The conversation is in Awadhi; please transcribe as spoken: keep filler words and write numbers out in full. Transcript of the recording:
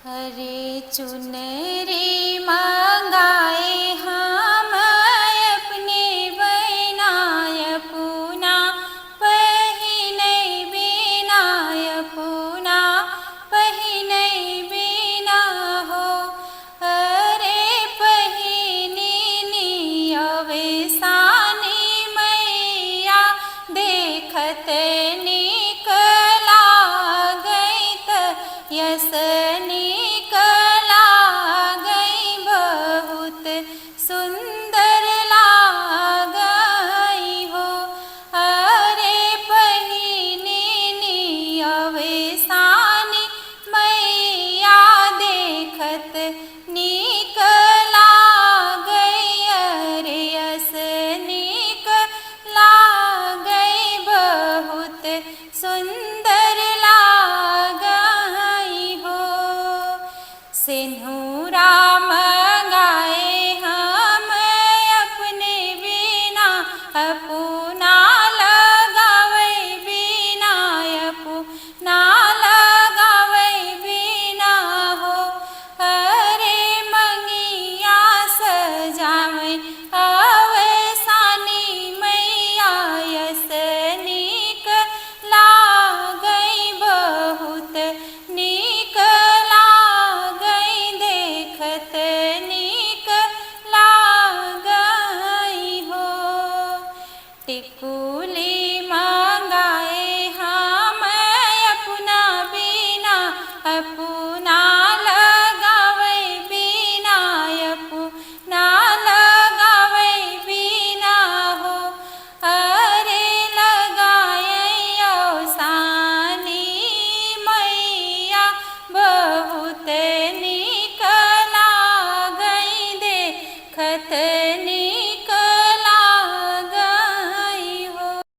अरे चुनरी मंगाए हम अपने बहिना, अपना पहिनै बिना, अपना पहिनै बिना हो। अरे पहिनी नी अवेसानी मैया, देखत नीक लागै त यस नीक लागै, बहुत सुंदर लागै हो। अरे पहिनी नी अवेसानी मैया, देखत नीक लागै, अरे यस नीक लागै, बहुत सुंदर लागै हो। सेनुरा मंगाए हम अपने बिना, अपना लगावै बिना, अपना लगावै बिना हो। अरे मंगिया सजावै अवेसानी मैया, यस नीक लागै, बहुत नीक लागै, देखत नीक लागै हो। टिकुली मंगाए हम अपना बिना, अपना लगावै बिना, अपना लगावै बिना हो। अरे लगाए अवेसानी मैया, बहुत नीक लागै, देखत